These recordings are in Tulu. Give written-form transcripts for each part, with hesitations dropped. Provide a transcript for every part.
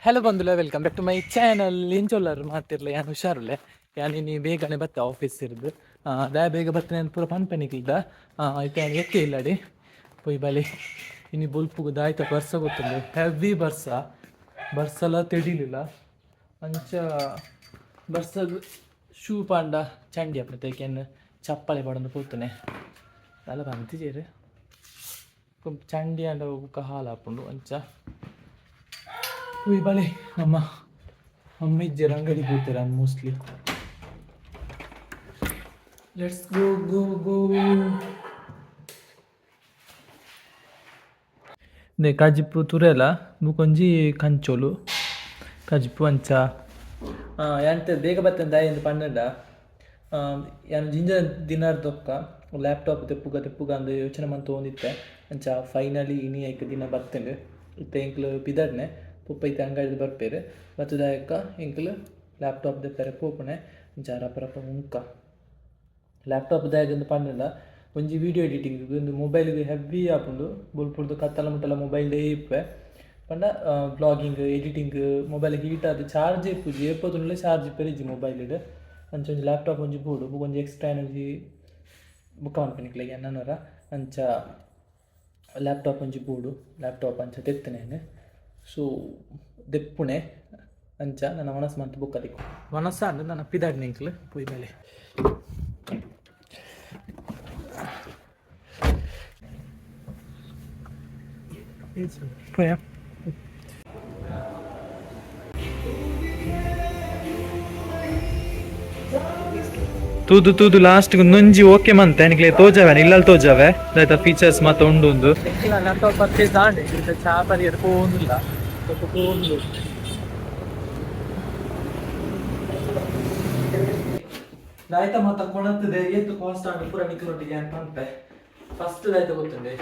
ಹಲೋ ಬಂಧುಲ, welcome back to my channel. ಎಂಚೊಲ್ಲರು ಮಾತಿರ್ಲ? ಯಾನ್ ಹುಷಾರುಲ್ಲೆ. ಯಾನ್ ಇನಿ ಬೇಗನೆ ಬತ್ತೆ ಆಫೀಸ್ ಇರ್ದು. ದಾಯ ಬೇಗ ಬತ್ತನೆ ಪೂರ ಪನ್ಪೆನಿಕ್ಲ್ದ. ಇತ್ತೆ ಯಾನ್ ಎತ್ತೆ ಇಲ್ಲಡಿ ಪೋಯ್ ಬಲಿ. ಇನಿ ಬೊಲ್ಪುಗು ದಾಯ್ತ ಬರ್ಸ ಗೊತ್ತುಂಡು, ಹೆವಿ ಬರ್ಸ, ಬರ್ಸಲ ತೆಡಿಲಿಲ್ಲ. ಅಂಚ ಬರ್ಸಗ್ ಶೂ ಪಾಂಡ ಚಂಡಿ ಅಪ್ಪ ಕೆನ್ ಚಪ್ಪಲಿ ಪಾಡೊಂದು ಪೋತುನೆ. ದಾಲ ಪಂತಿಜೆರ್, ಚಂಡಿ ಆಂಡ ಬುಕ್ಕ ಹಾಲಾಪುಂಡು. ಅಂಚ ಪೋಯಿ ಬಲೆ. ನಮ್ಮ ಅಮ್ಮ ಇಜ್ಜೆರ್, ಅಂಗಡಿ ಪೋತೆರ್ mostly. Let's go go go. ನೆ ಕಜಿಪು ತುರೆಲ ಬುಕೊಂಜಿ ಕಂಚೋಲು ಕಜಿಪು. ಅಂಚ ಎಂತ ಬೇಗ ಬತ್ತಂದ ದಾಯೆಂದ್ ಪಂಡಂಡ, ಯಾನ್ ಜಿಂಜ ದಿನರ್ದೊಕ್ಕ ಲ್ಯಾಪ್ಟಾಪ್ ದೆಪ್ಪುಗ ದೆಪ್ಪುಗ ಅಂದ್ ಯೋಚನೆ ಮಂತೊಂದಿತ್ತೆ. ಅಂಚ ಫೈನಲಿ ಇನಿ ಐಕ್ ದಿನ ಬತ್ತ್ಂಡ್. ಇತ್ತೆ ಎಂಕ್ಲು ಪಿದಡ್ನೆ. ಪೊಪ್ಪ ಇತ್ತೆ ಅಂಗಡಿಡ್ ಬರ್ಪೆರ್. ಬತ್ತುದಾಯಕ್ಕ ಎಂಕ್ಲು ಲ್ಯಾಪ್ಟಾಪ್ ದೆಪ್ಪರೆ ಪೋಪುನೆ. ಅಂಚ ರಪ ರಪ ಉಂಕ. ಲ್ಯಾಪ್ಟಾಪ್ ದಾಯೆಗಂದ್ ಪಂಡಂಡ, ಒಂಜಿ ವೀಡಿಯೋ ಎಡಿಟಿಂಗ್, ಉಂದು ಮೊಬೈಲ್ಗ್ ಹೆವಿ ಆಪುಂಡು. ಬೊಲ್ಪುರ್ದು ಕತ್ತಲ ಮುಟ್ಟಲ ಮೊಬೈಲ್ಡೇ ಇಪ್ಪೆ ಪಂಡ ವ್ಲಾಗಿಂಗ್, ಎಡಿಟಿಂಗ್, ಮೊಬೈಲ್ ಹೀಟ್ ಆದ್ ಚಾರ್ಜ್ ಇಪ್ಪುಜಿ. ಏಪ ತೂಂಡಲ ಚಾರ್ಜ್ ಇಪ್ಪೆರೆ ಇಜ್ಜಿ ಮೊಬೈಲ್ಡ್. ಅಂಚ ಒಂಜಿ ಲ್ಯಾಪ್ಟಾಪ್ ಒಂಜಿ ಬೋಡು. ಬೊಕ ಒಂಜಿ ಎಕ್ಸ್ಟ್ರಾ ಒಂಜಿ ಬುಕ್ಕ ಮನ್ಪುನಿಕ್ಲೆಗ್ ಎನ್ನನೊರ. ಅಂಚ ಲ್ಯಾಪ್ಟಾಪ್ ಒಂಜಿ ಬೋಡು. ಲ್ಯಾಪ್ಟಾಪ್ ಅಂಚ ದೆತ್ತುನೇನ್. ಸೊ ದೆಪ್ಪುನೆ. ಅಂಚ ನನ ವನಸ್ ಮಂತ್ ಬೊಕ್ಕ ತಿಕ್ಕು. ವನಸ್ ಆಂಡ್, ನನ ಪಿದಾಡ್ನೆ ಎಂಕ್ಲು. ಪೋಯಿ ಬಲೆ. ಪೋಯ. ತೂದು ತೂದು ಲಾಸ್ಟ್ ಒಂಜಿ ಓಕೆ ಮಂತೆ. ನಿಕ್ಲೆ ತೋಜಾವೆ, ಇಲ್ಲಲ್ ತೋಜಾವೆ. ದಾಯ್ತ ಫೀಚರ್ಸ್ ಮಾತ ಉಂಡು ಉಂದು. ಲ್ಯಾಪ್ಟಾಪ್ ಪರ್ಚೇಸ್ ಆಂಡ್. ಇತ್ತೆ ಚಾ ಪರಿಯೆರೆ ಪೋವೊಂದುಲ್ಲ, ಬೊಕ್ಕ ಪೋವೊಂದು. ದಾಯ್ತ ಮಾತ ಕೊಣತ್ತದೆ, ಏತ್ ಕಾಸ್ಟ್ ಆಂಡ್ ಪೂರ ನಿಕ್ಲೊಟ್ಟಿಗೆ ಯಾನ್ ಪನ್ಪೆ. ಫಸ್ಟ್ ದಾಯ್ತ ಗೊತ್ತುಂಡೆ,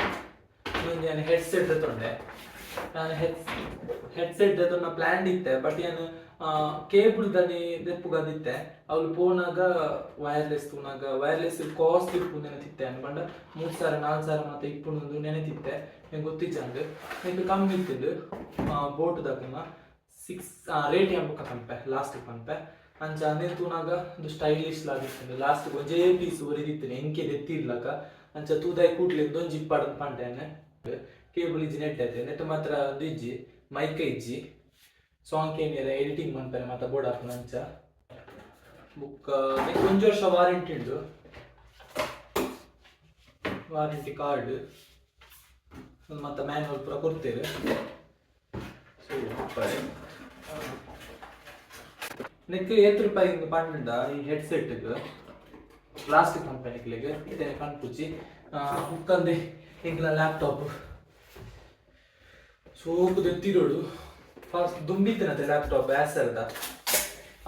ಒಂಜಿ ಯಾನ್ ಹೆಡ್ ಸೆಟ್ ದೆತೊಂಡೆ. ನಾನು ಹೆಡ್ ಸೆಟ್ ದೆತೊನ್ನ ಪ್ಲಾನ್ ಇತ್ತೆ, ಬಟ್ ಯಾನ್ ಕೇಬಲ್ ದನಿ ದೆಪ್ಪುಗಂದಿತ್ತೆ. ಅವ್ಲು ಪೋನಾಗ ವೈರ್ಲೆಸ್ ತೂನಾಗ ವೈರ್ಲೆಸ್ ಕಾಸ್ಟ್ ಇಪ್ಪು ನೆನತಿತ್ತೆ ಯಾನ್. ಪಂಡ 3000 4000 ಮಾತ ಇಪ್ಪುಂಡು ನೆನತಿತ್ತೆ. ಎಂಕ್ ಗೊತ್ತಿಜ್ಜಾಂಡ್, ಎಂಕ್ ಕಮ್ಮಿ ಇತ್ತುಂಡು. ಬೋಟ್ ದಕಲ್ನ ಸಿಕ್ಸ್ ರೇಟ್ ಯಾನ್ ಬೊಕ್ಕ ಪನ್ಪೆ, ಲಾಸ್ಟ್ ಪನ್ಪೆ. ಅಂಚ ಅಂದೇನ್ ತೂನಾಗ ಒಂದು ಸ್ಟೈಲಿಶ್ ಲಾದಿತ್ತುಂಡು. ಲಾಸ್ಟ್ ಒಂಜೇ ಪೀಸ್ ಒರಿದಿತ್ತುಂಡು ಎಂಕೆ ದೆತ್ತಿರ್ಲಕ. ಅಂಚ ತೂದಾಯ್ ಕೂಡ್ಲೆ ಒಂಜಿ ಇಪ್ಪಡ್ ಪಂಡೆ ಯಾನ್. ಕೇಬಲ್ ಇಜ್ಜಿ, ನೆಟ್ ಐತೆ. ನೆಟ್ ಮಾತ್ರ ಒಂದು ಇಜ್ಜಿ, ಮೈಕ್ ಇಜ್ಜಿ. ಸಾಂಗ್ ಕೇನಿಯರೆ, ಎಡಿಟಿಂಗ್ ಮನ್ಪೆರೆ ಮಾತ ಬೋಡಾಪುಂಡು. ಅಂಚ ಬುಕ್ಕ ನೆಕ್ ಒಂಜಿ ವರ್ಷ ವಾರಂಟಿ ಉಂಡು. ವಾರಂಟಿ ಕಾರ್ಡ್ ಮಾತ ಮ್ಯಾನ್ಯುವಲ್ ಪೂರ ಕೊಡ್ತೇವೆ. ಸೊ ನೆಕ್ ಏತ್ ರೂಪಾಯಿ ಪಂಡ ಈ ಹೆಡ್ಸೆಟ್ ಲಾಸ್ಟ್ ಕಂಪನಿಕ್ಲೆಗ್ ಇತ್ತೆ ಪನ್ಪುಜಿ. ಬುಕ್ಕಂದೆ ಎಂಕ್ಲ ಲ್ಯಾಪ್ಟಾಪ್ ಸೋಕು ದೆತ್ತಿರೋಡು. First ದುಂಬಿತ್ತನತೆ laptop ಆಸರ್ದ.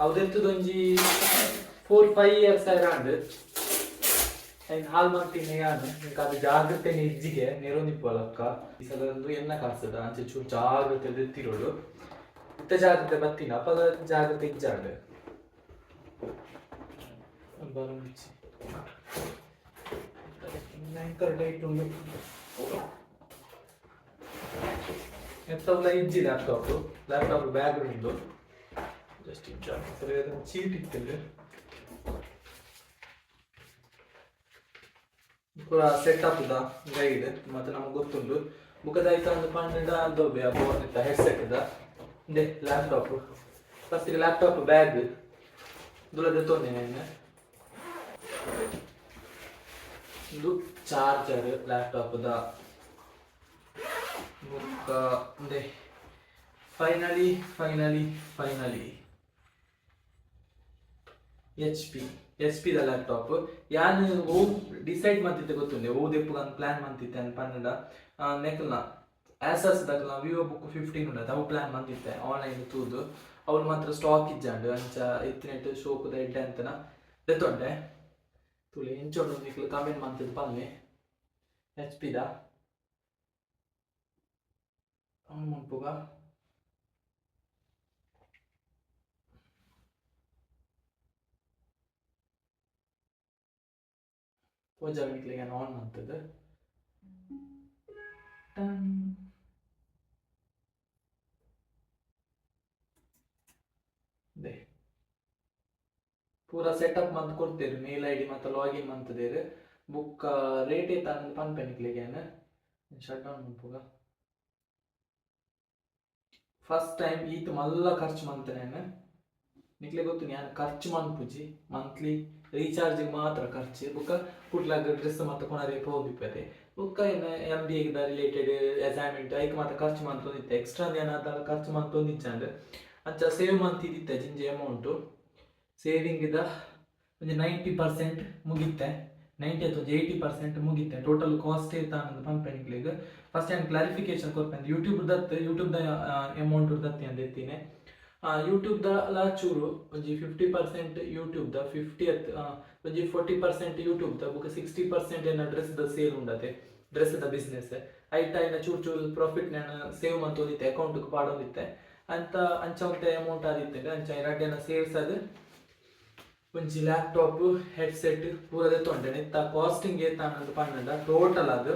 ಅವು ದೆತ್ತದೊಂಜಿ 4-5 ಇಯರ್ಸ್ ಆಯ್ರಾಂಡ್. ಐನ್ ಹಾಲ್ ಮಂತಿನ ಯಾನ್. ಎಂಕ್ ಅದು ಜಾಗ್ರತೆ ಇಜ್ಜಿಗೆ ನೆರೊಂದಿಪ್ಪುವಲಕ್ಕ. ಈ ಸಲ ಒಂದು ಎನ್ನ ಕಾಸದ. ಅಂಚ ಚೂರು ಜಾಗ್ರತೆ ದೆತ್ತಿರೋಡು. ಇತ್ತೆ ಜಾಗ್ರತೆ ಬತ್ತಿನ, ಅಪಗ ಜಾಗ್ರತೆ ಇಜ್ಜಾಂಡ್. ಬರೊಂದಿಜ್ಜಿ. ಭಯಂಕರ ಟೈಟ್ ಉಂಡು. ಎಂತವುಲ ಇಜ್ಜಿ. ಲ್ಯಾಪ್ಟಾಪ್ ಲ್ಯಾಪ್ಟಾಪ್ ಬ್ಯಾಗ್ ಉಂಡು ಜಸ್ಟ್. ಇಜ್ಜ ಚೀಟ್ ಇತ್ತುಂಡು. ಪೂರ ಸೆಟ್ the guide ಮತ್ತೆ ನಮಗೆ ಗೊತ್ತುಂಡು. ಬುಕ್ಕದ ಐತ ಒಂದು ಪಂಡ ದೊಬ್ಬೆ ಬೋರ್ಡ್ ಇತ್ತ ಹೆಡ್ಸೆಟ್ the. ಇಂದೆ ಲ್ಯಾಪ್ಟಾಪ್. ಫಸ್ಟ್ ಲ್ಯಾಪ್ಟಾಪ್ ಬ್ಯಾಗ್ ದುಲ ದೆತ್ತೊಂದೆ ನಾನು. ಉಂದು ಚಾರ್ಜರ್ ಲ್ಯಾಪ್ಟಾಪ್ ದ. ಬೊಕ್ಕ ಉಂದೆ finally finally finally H P H P the laptop. ಯಾನ್ ಓ ಡಿಸೈಡ್ ಮಂತಿತ್ತೆ ಗೊತ್ತುಂಡೆ, ಓ ದೆಪ್ಪುಗ ಪ್ಲಾನ್ ಮಂತಿತ್ತೆ ಅಂದ್ ಪಂಡ, ನೆಕ್ಲ್ನ ಆಸಸ್ ದಕ್ಲ್ನ ವಿವೋ ಬುಕ್ 15 ಉಂಡತೆ, ಅವು ಪ್ಲಾನ್ ಮಂತಿತ್ತೆ ಆನ್ಲೈನ್ ತೂದು. ಅವ್ಲು ಮಾತ್ರ ಸ್ಟಾಕ್ ಇಜ್ಜಾಂಡ್. ಅಂಚ ಇತ್ತಿನೆಟ್ ಶೋಕುದ ಎಡ್ಡೆ ಅಂತನ ದೆತ್ತೊಂಡೆ. ತೂಲೆ ಎಂಚ ಉಂಡು, ನಿಕ್ಲು ಕಮೆಂಟ್ ಮಂತುದು ಪನ್ಲೆ. ಎಚ್ ಪಿ ದ ಆನ್ ಮನ್ಪುಗ. ತೋಜಾವ್ ನಿಕ್ಲೆಗ್ ಯಾನ್ ಆನ್ ಮಂತುದು. ಟನ್. ದೆ ಪೂರ ಸೆಟಪ್ ಮಂತ್ ಕೊರ್ತೆರ್, ಮೇಲ್ ಐಡಿ ಮಾತ ಲಾಗಿನ್ ಮಂತುದೆರ್. ಬುಕ್ಕ ರೇಟ್ ಏತ ಅಂದ್ ಪನ್ಪೆ ನಿಕ್ಲೆಗ್ ಯಾನ್. ಶಟ್ ಡೌನ್ ಮನ್ಪುಗ. ಫಸ್ಟ್ ಟೈಮ್ ಈತ್ ಮಲ್ಲ ಖರ್ಚು ಮಂತನೆ ಯಾನ್. ನಿಕ್ಲೆ ಗೊತ್ತುಂಡು, ಯಾನ್ ಖರ್ಚು ಮನ್ಪುಜಿ. ಮಂತ್ಲಿ ರೀಚಾರ್ಜ್ ಮಾತ್ರ ಖರ್ಚು. ಬುಕ್ಕ ಕುಡ್ಲಾಗ್ ಡ್ರೆಸ್ ಮಾತ ಕೊನರೆ ಪೋವೊಂದಿಪ್ಪೆದೆ. ಬುಕ್ಕ ಇನ್ನ ಎಂ.ಬಿ.ಎ ದ ರಿಲೇಟೆಡ್ ಅಸೈನ್ಮೆಂಟ್, ಐಕ್ ಮಾತ ಖರ್ಚು ಮಂತೊಂದಿತ್ತೆ. ಎಕ್ಸ್ಟ್ರಾ ಏನಾದಲ ಖರ್ಚು ಮಂತೊಂದಿಜ್ಜಾಂಡ್. ಅಂಚ ಸೇವ್ ಮಂತಿದಿತ್ತೆ ಜಿಂಜ ಅಮೌಂಟು. ಸೇವಿಂಗ್ ದ ಒಂಜಿ 90% ಮುಗಿತ್ತೆ. 90 ಅತ್ತ್, ಒಂಜಿ 80% ಮುಗಿತ್ತೆ. ಟೋಟಲ್ ಕಾಸ್ಟ್ ಏತ ಅನ್ನೋದು ಪನ್ಪೆ ನಿಕ್ಲೆಗ್. ಫಸ್ಟ್ ಯಾನ್ ಕ್ಲಾರಿಫಿಕೇಶನ್ ಕೊರ್ಪೆ. ಯೂಟ್ಯೂಬ್ ದತ್ತು, ಯೂಟ್ಯೂಬ್ ದ ಅಮೌಂಟ್ ದತ್ತಿ ಅಂದ್ ಎತ್ತಿನೆ. ಯೂಟ್ಯೂಬ್ ದ ಲಾ ಚೂರು, ಒಂಜಿ 50% ಯೂಟ್ಯೂಬ್ ದ, 50 ಅತ್, ಒಂಜಿ 40% ಯೂಟ್ಯೂಬ್ ದ, ಬೊಕ 60% ಎನ್ನ ಡ್ರೆಸ್ ದ ಸೇಲ್ ಉಂಡತೆ, ಡ್ರೆಸ್ ದ ಬಿಸ್ನೆಸ್. ಐತ ಐನ ಚೂರು ಚೂರು ಪ್ರಾಫಿಟ್ ನಾನು ಸೇವ್ ಮಂತೊಂದಿತ್ತೆ, ಅಕೌಂಟ್ ಪಾಡೊಂದಿತ್ತೆ ಅಂತ. ಅಂಚ ಒಂತೆ ಅಮೌಂಟ್ ಆದಿತ್ತೆ. ಅಂಚ ರಡ್ಡೆನ ಸೇಲ್ಸ್ ಅದು ಒಂಜಿ ಲ್ಯಾಪ್ಟಾಪ್, ಹೆಡ್ಸೆಟ್ ಪೂರ ದೆತ್ತೊಂಡೆ. ನೆತ್ತ ಕಾಸ್ಟಿಂಗ್ ಏತ ಅನ್ನೋದು ಪಂಡ, ಟೋಟಲ್ ಅದು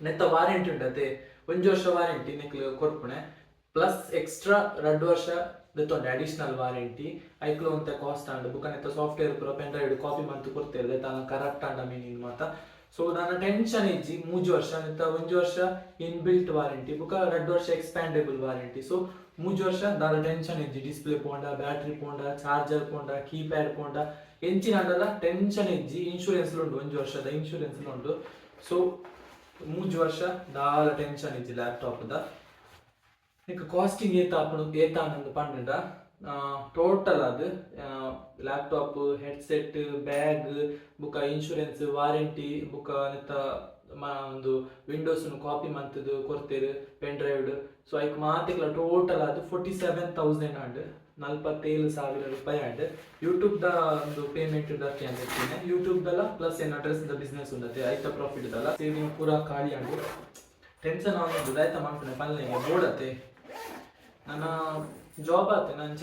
ನೆತ್ತ ವಾರಂಟಿ ಉಂಡತೆ, ಒಂಜಿ ವರ್ಷ ವಾರಂಟಿ ನಿಕ್ಲು ಕೊರ್ಪುಣೆ. ಪ್ಲಸ್ ಎಕ್ಸ್ಟ್ರಾ 2 ವರ್ಷ ದೆತ್ತೊಂಡೆ, ಅಡಿಷನಲ್ ವಾರಂಟಿ. ಐಕ್ಲು ಒಂತೆ ಕಾಸ್ಟ್ ಆಂಡ್. ಬುಕ್ಕ ನೆತ್ತ ಸಾಫ್ಟ್ವೇರ್ ಪೂರ ಪೆನ್ ಡ್ರೈವ್ ಕಾಪಿ ಮಂತ್ ಕೊರ್ತೆರ್, ದಾನ ಕರಪ್ಟ್ ಆಂಡ ಮೀನಿಂಗ್ ಮಾತ. ಸೊ ದಾನ ಟೆನ್ಷನ್ ಇಜ್ಜಿ. 3 ವರ್ಷ ನೆತ್ತ, ಒಂಜಿ ವರ್ಷ ಇನ್ಬಿಲ್ಟ್ ವಾರಂಟಿ, ಬುಕ್ಕ 2 ವರ್ಷ ಎಕ್ಸ್ಪ್ಯಾಂಡೇಬಲ್ ವಾರಂಟಿ. ಸೊ 3 ವರ್ಷ ದಾಲ ಟೆನ್ಷನ್ ಇಜ್ಜಿ. ಡಿಸ್ಪ್ಲೇ ಪೋಂಡ, ಬ್ಯಾಟ್ರಿ ಪೋಂಡ, ಚಾರ್ಜರ್ ಪೋಂಡ, ಕೀಪ್ಯಾಡ್ ಪೋಂಡ, ಎಂಚಿನಾಂಡಲ ಟೆನ್ಷನ್ ಇಜ್ಜಿ. ಇನ್ಶೂರೆನ್ಸ್ ಉಂಡು, ಒಂಜಿ ವರ್ಷದ ಇನ್ಶೂರೆನ್ಸ್ ಉಂಡು. ಸೊ 3 ವರ್ಷ ದಾಲ ಟೆನ್ಷನ್ ಇಜ್ಜಿ ಲ್ಯಾಪ್ಟಾಪ್ ದ. ನಿಕ್ ಕಾಸ್ಟಿಂಗ್ ಏತ ಆಪುಂಡು, ಏತ ಅನ್ನಂದು ಪಂಡ, ಟೋಟಲ್ ಅದು ಲ್ಯಾಪ್ಟಾಪ್, ಹೆಡ್ಸೆಟ್, ಬ್ಯಾಗ್, ಬುಕ್ಕ ಇನ್ಶೂರೆನ್ಸ್, ವಾರಂಟಿ, ಬುಕ್ಕ ನೆತ್ತ ಒಂದು ವಿಂಡೋಸ್ ಕಾಪಿ ಮಂತದ್ದು ಕೊರ್ತೆರ್ ಪೆನ್ ಡ್ರೈವ್. ಸೊ ಐಕ್ ಮಾತೆಕ್ಲ ಟೋಟಲ್ ಅದು 47,000 ಆಂಡ್, 47,000 ರೂಪಾಯಿ ಆಂಡ್. ಯೂಟ್ಯೂಬ್ ದ ಒಂದು ಪೇಮೆಂಟ್ ದಕ್ಕೆ ಅಂತ ಇರ್ತೀನಿ. ಯೂಟ್ಯೂಬ್ ದಲ್ಲ ಪ್ಲಸ್ ಏನ ಡ್ರೆಸ್ the business ಉಂಡತೆ, ಐತ ಪ್ರಾಫಿಟ್ ದಲ್ಲ ಸೇವಿಂಗ್ ಪೂರಾ ಖಾಲಿ ಆಂಡ್. ಟೆನ್ಷನ್ ಆವೊಂದು. ದಾಯ್ತ ಮನ್ಪುನೆ ಪನ್ಲೆಗೆ, ಬೋಡತೆ. ನನ್ನ ಜಾಬ್ ಆತೆ, ನಂಚ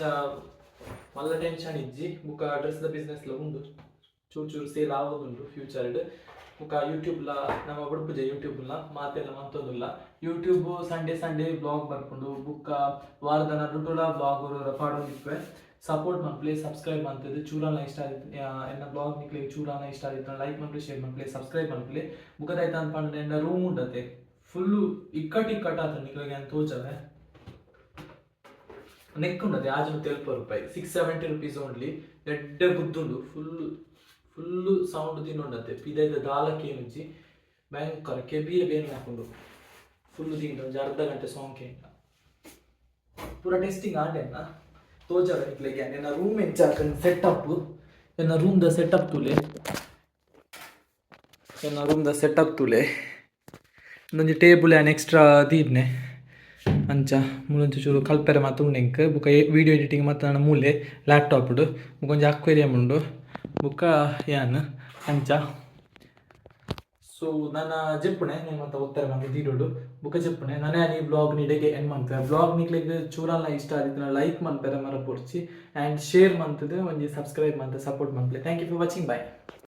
ಮಲ್ಲ ಟೆನ್ಷನ್ ಇಜ್ಜಿ. ಬುಕ್ಕ ಡ್ರೆಸ್ ದ ಬಿಸ್ನೆಸ್ ಲ ಉಂಡು, ಚೂರು ಚೂರು ಸೇಲ್ ಆವೊಂದುಂಡು ಫ್ಯೂಚರ್. ಬುಕ್ಕ ಯೂಟ್ಯೂಬ್ ಲ ನಮ್ಮ ಬುಡ್ಪುಜೆ. ಯೂಟ್ಯೂಬ್ ಲ ಮಾತೆಲ್ಲ ಮಂತೊಂದುಲ್ಲ. ಯೂಟ್ಯೂಬ್ ಸಂಡೇ ಸಂಡೇ ಬ್ಲಾಗ್ ಬರ್ಪುಂಡು. ಬುಕ್ಕ ವಾರದ ನಡುಟುಲ ಬ್ಲಾಗ್ ಪಾಡೊಂದಿಪ್ಪೆ. ಸಪೋರ್ಟ್ ಮನ್ಪುಲೆ, ಸಬ್ಸ್ಕ್ರೈಬ್ ಮಂತುದು. ಚೂರಾನ ಇಷ್ಟ ಆದಿತ್ತು ಎನ್ನ ಬ್ಲಾಗ್ ನಿಕ್ಲೆಗ್, ಚೂರಾನ ಇಷ್ಟ ಆದಿತ್ತು, ಲೈಕ್ ಮನ್ಪುಲೆ, ಶೇರ್ ಮನ್ಪುಲೆ, ಸಬ್ಸ್ಕ್ರೈಬ್ ಮನ್ಪುಲೆ. ಬುಕ್ಕ ದಾಯ್ತ ಪಂಡ, ಎನ್ನ ರೂಮ್ ಉಂಡತೆ, ಫುಲ್ಲು ಇಕ್ಕಟ್ ಇಕ್ಕಟ್ ಆತ. ನಿಕ್ಲೆಗ್ ಯಾನ್ ತೋಜವೆ. ನೆಕ್ ಉಂಡತೆ 670 ರೂಪಾಯಿ, 670 ರುಪೀಸ್ ಓನ್ಲಿ. ಎಡ್ಡೆ ಗುದ್ದುಂಡು. ಫುಲ್ ಫುಲ್ಲು ಸೌಂಡ್ ತಿನ್ನುಂಡತೆ. ಪಿದೈದ ದಾಲಕ್ಕೆ ಏನುಜ್ಜಿ. ಭಯಂಕರ ಕೆಬಿಯೇ ಬೇನ್ ಹಾಕೊಂಡು. ಫುಲ್ ದಿಂಡ ಒಂಜಿ ಅರ್ಧ ಗಂಟೆ ಸಾಂಗ್ ಕೇಂಡ. ಪೂರ ಟೆಸ್ಟಿಂಗ್ ಆಂಡೆನ್ನ ತೋಜವೆ ನಿಕ್ಲೆಗೆ. ಎನ್ನ ರೂಮ್ ಎಂಚ ಸೆಟಪ್, ಎನ್ನ ರೂಮ್ ದ ಸೆಟಪ್ ತೂಲೆ. ಎನ್ನ ರೂಮ್ ದ ಸೆಟಪ್ ತೂಲೆ. ಒಂದೊಂಜಿ ಟೇಬಲ್ ಯಾನ್ ಎಕ್ಸ್ಟ್ರಾ ದೀಡ್ನೆ. ಅಂಚ ಮೂಲೊಂಚಿ ಚೂರು ಕಲ್ಪೆರೆ ಮಾತ ಉಂಡು ಎಂಕ್. ಬುಕ್ಕ ವೀಡಿಯೋ ಎಡಿಟಿಂಗ್ ಮಾತ ನನ್ನ ಮೂಲೆ ಲ್ಯಾಪ್ಟಾಪ್. ಬುಕ್ಕ ಒಂಜಿ ಅಕ್ವೇರಿಯಂ ಉಂಡು. ಬುಕ್ಕ ಯಾನ್ ಅಂಚ. ಸೊ ನನ್ನ ಜೆಪ್ಪುಣೆ నేను ಮಾತ ಉತ್ತರ ಮಂತ್ ದೀಡೋಡು. ಬುಕ್ಕ ಜೆಪ್ಪುಣೆ ನಾನು ಯಾನ್ ಈ ಬ್ಲಾಗ್ ನಿಡೆಗೆ ಎಂಡ್ ಮನ್ಪೆ. ಬ್ಲಾಗ್ ನಿಕ್ಲೆಗ್ ಚೂರಲ್ಲ ಇಷ್ಟ ಆದಿತ್ತಿನ ಲೈಕ್ ಮನ್ಪೆರೆ ಮರಪೊರ್ಚಿ ಆ್ಯಂಡ್ ಶೇರ್ ಮಂತದ್ದು ಒಂಜಿ ಸಬ್ಸ್ಕ್ರೈಬ್ ಮಂತ್ support ಮನ್ಪಲೆ. Thank you for watching, bye.